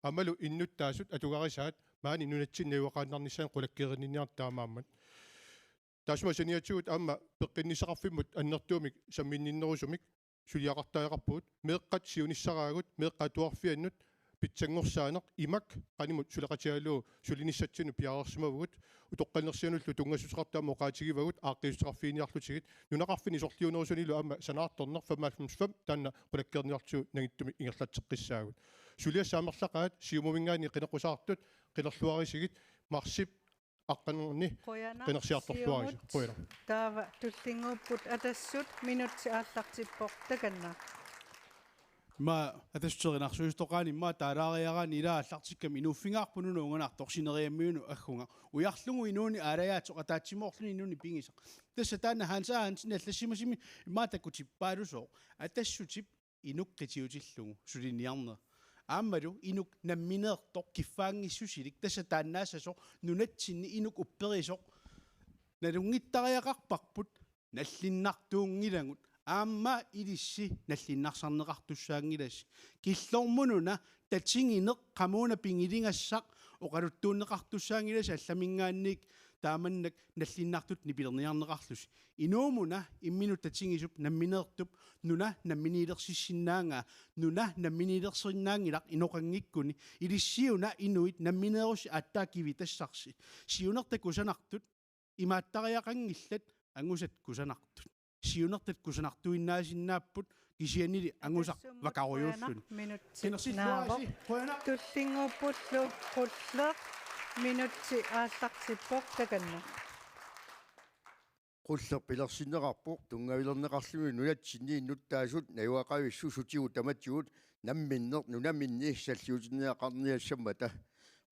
Aammalu innuttaasut atugarisaat maani nunatsinni najugaqaannarnissaannut qulakkeerinninniarneq taamaammat. Taassuma saniatigut aamma peqqinnissaqarfimmut annertuumik samminninnerusumik suliaqartariaqarpugut, meeqqat siunissaraagut, meeqqat atuarfiannut pitsanngorsaaneq, imak qanimut suleqatigalugu sulinissatsinnut piareersimavugut, utoqqalinersianullu tunngassuteqartut aamma oqaatigivagut aaqqiissuteqarfiginiarlutigit, nunaqarfinni sorliunerusunilu aamma sanaartorneq femoghalvfems fem taanna qulakkeerniartigu nangittumik ingerlatseqqissaagut. Suliassat amerlaqaat, Siumuminngaanniit qineqqusaartut qinerluarisigit, marsip aqqaneq-marlunni Qujanaq, qinersiartorluarisi. Siumut. Qujanaq. Taava tullinnguupput Atassut, minutsi aallartippoq takanna. Ima Atassut erinarsuisoqaani ima taalaariaraanni ilaa aallartikkami inuuffigaarput nunap unganartoq sineriammiunut aggunga. Ujarlugu inuuneq aalajaatsoq ataatsimoorluni inuuneq pigisaq. Tassa taanna Hans Hansen allassimasumi ima takutippaalusooq. Atassutip inuk qitiutillugu suliniarneq. Aammalu inuk nammineertoq kiffaanngissusilik tassa taannaassasoq nunatsinni inuk upperisoq nalunngittariaqarparput nallinnartuunngilagut aamma ilissi nallinnarsarneqartussaanngilasi. Killormut una tatigineq qamuuna pigiligassaq oqaluttuunneqartussaanngilasi allaminngaanniit taamannak nallinnartutut nipilerniarneqarlusi. Inuumuna imminut tatigisup nammineertup nuna namminiilersissinnaangaa, nuna namminiilersinnaanngilaq inoqanngikkuni, ilissiuna inuit nammineerussi aatsaat kivitassarsi. Siunertat kusanartut imaattariaqanngillat angusat kusanartut. Siunertat kusanartuinnaasinnaapput kisiannili angusaq vakarujuulluni. Minutsi. Qinersilluarisi, naavoq. Qujanaq. Tullinnguuppullu Qulleq, minutsi aallartippoq takanna. Qulleq pilersinneqarpoq tunngavilerneqarluni nunatsinni innuttaasut najugaqavissut sutigut tamatigut namminneq nunaminni salliutinniaqarniassammata.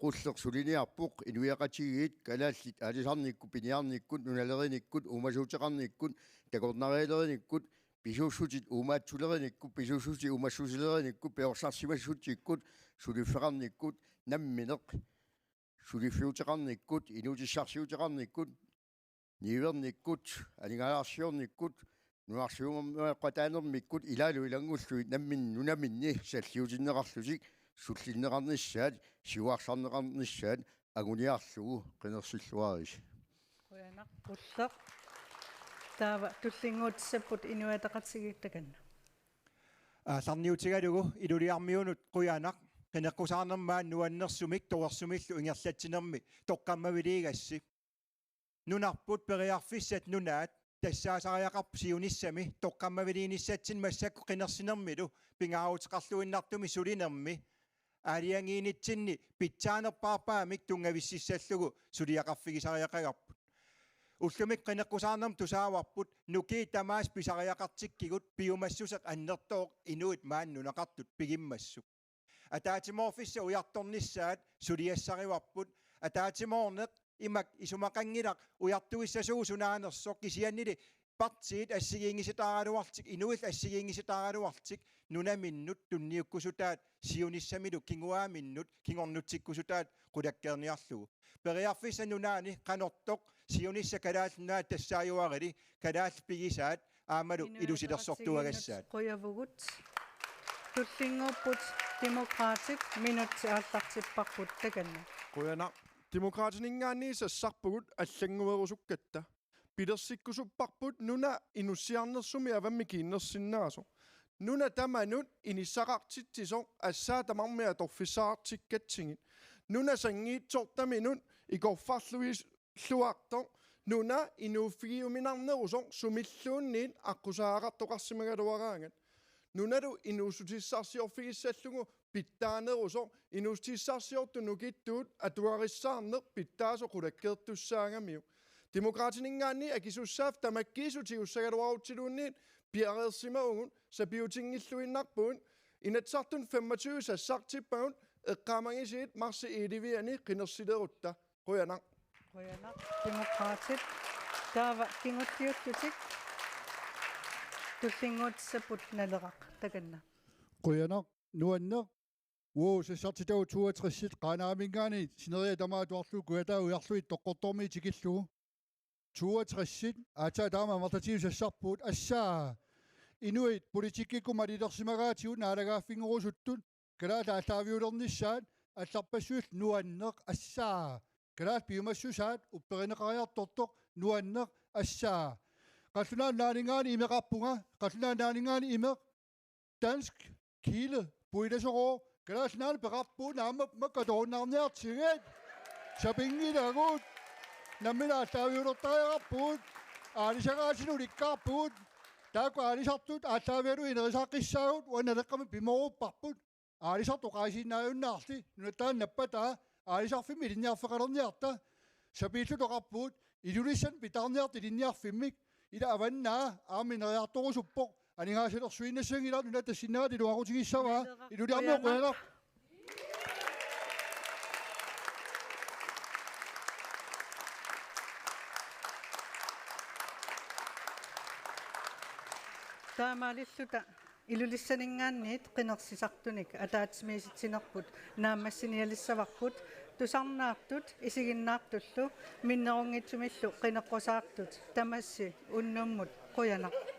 Qulleq suliniarpoq inuiaqatigiit kalaallit aalisarnikkut, piniarnikkut, nunaleriikkut, uumasuuteqarnikkut, takornarialeriikkut, pisuussutit uumaatsulereernikkut, pisuussutit uumassusilereernikkut, perorsarsimassutsikkut, suliffeqarnikkut, nammineq suliffiuteqarnikkut, inuutissarsiuteqarnikkut, niuernikkut, aningaasarsiornikkut, nunarsuummioqataanermikkut ilaalu ilanngullugit namminneq nunaminni salliutinneqarlutik sullinneqarnissaat, siuarsarneqarnissaat anguniarlugu qinersilluarisi. Qujanaq Qulleq. Taava tullinnguutissapput Inuit Ataqatigiit takanna. Aallarniutigalugu Ilulissarmiunut qujanaq, qineqqusaarnermi maani nuannersumik torersumillu ingerlatsinermi toqqammaviliigassi. Nunarput periarfissat nunaat tassaasariaqarput siunissami toqqammaviliinissatsinnik massakkut qinersinermilu pingaaruteqarluinnartumik sulinermi aalajangiinitsinni pitsaanerpaarpaamik tunngavississallugu suliaqarfigisariaqagarput. Ullumi qineqqusaarnermi tusaavarput nukiit tamaasa pisariaqartikkigut piumassuseq annertooq inuit maani nunaqartut pigimmassuk. Ataatsimoorfissat ujartornissaat suliassarivarput. Ataatsimoorneq imak isumaqanngilaq ujartuissasugut sunaanersoq, kisiannili partiit assigiinngisitaaraluarlutik, inuillu assigiinngisitaaraluarlutik nunaminnut tunniukkusutaat siunissamilu kinguaaminnut kingornutsikkusutaat qulakkeerniarlugu. Periarfissat nunaanni qanortoq siunissaq Kalaallit Nunaat tassaajuarili, kalaallit pigisaat aammalu ilusilersortuagassaat. Inuit Ataqatigiinnut qujavugut. Tullinnguupput Demokraatit, minutsi aallartipparput takanna. Qujanaq. Demokraatininngaanniit sassarpugut allannguerusukkatta. Pilersikkusupparput nuna inussiarnersumik avammik kiinnersinnaasoq. Nuna tamanut inissaqartitsisoq assaat tamarmik atorfissaqartikkatsigit. Nuna sanngiitsortaminut ikorfarluis-, -luartoq, nuna inuuffigiuminarnerusoq sumilluunniit aqqusaagaqartoqarsimagaluaraangat. Nunalu inuussutissarsiorfigissallugu pitsaanerusoq inuussutissarsiortut nukittuut atugarissaarneq pitsaasoq qulakkeertussaagamiuk. Demokraatininngaanniit akisussaaffik tamakkiissutigissagaluarutsiluunniit piareersimavugut, sapiutinngilluinnarpugut. Inatsisartuni femogtyve sassartippagut, eqqaamagisiit marsip elleve-ani qinersilerutta. Qujanaq. Qujanaq Demokraatit. Taava kingulliullutik tullinnguutissapput Naleraq takanna. Qujanaq, nuanneq Uo, sassartitagut toogtresit Qaanaaminngaanniit sineriak tamaat atuarlugu Kujataa ujarlugit Qaqortormiit tikillugu. Toogtresit aatsaat taama amerlatigisut sassarput, assaa. Inuit politikkikkut malilersimagaatigut naalagaaffinngorusuttut, kalaallit aallaaviulernissaat allarpassuillu nuanneq, assaa. Kalaallit piumassusaat upperineqariartortoq, nuanneq, assaa. Qallunaat Nunaanninngaanniit imeqarpunga, Qallunaat Nunaanninngaanniit imeq, dansk kilde, puilasorooq, Kalaallit Nunaanni peqarpugut, naammapput makku atoruunnaarniartigit. Sapinngilagut. Nammineq aallaaviulertariaqarpugut. Aalisagaatigut ulikkaarpugut. Taakku aalisartut aallaavigalugit ineriartortissaagut, uani Naleqqami pimoorupparput. Aalisartut oqaasiinnaajunnaarlutik, nunatta naappataa, aalisarfimmi ilinniarfeqalerniarta. Sapiilluta oqarpugut, Ilulissani pitaarniarta ilinniarfimmik, ila avannaa aamma ineriartorusuppoq, aningaasalersuinnassanngilaq, nunatta sinnaat iluaqutigissavaa, Iluliarmi qujanaq. Taamaalilluta Ilulissaninngaanniit qinersisartunik ataatsimiisitsinerput naammassinialissavarput, tusarnaartut isiginnaartullu minnerunngitsumillu qineqqusaartut, tamassi unnummut qujanaq.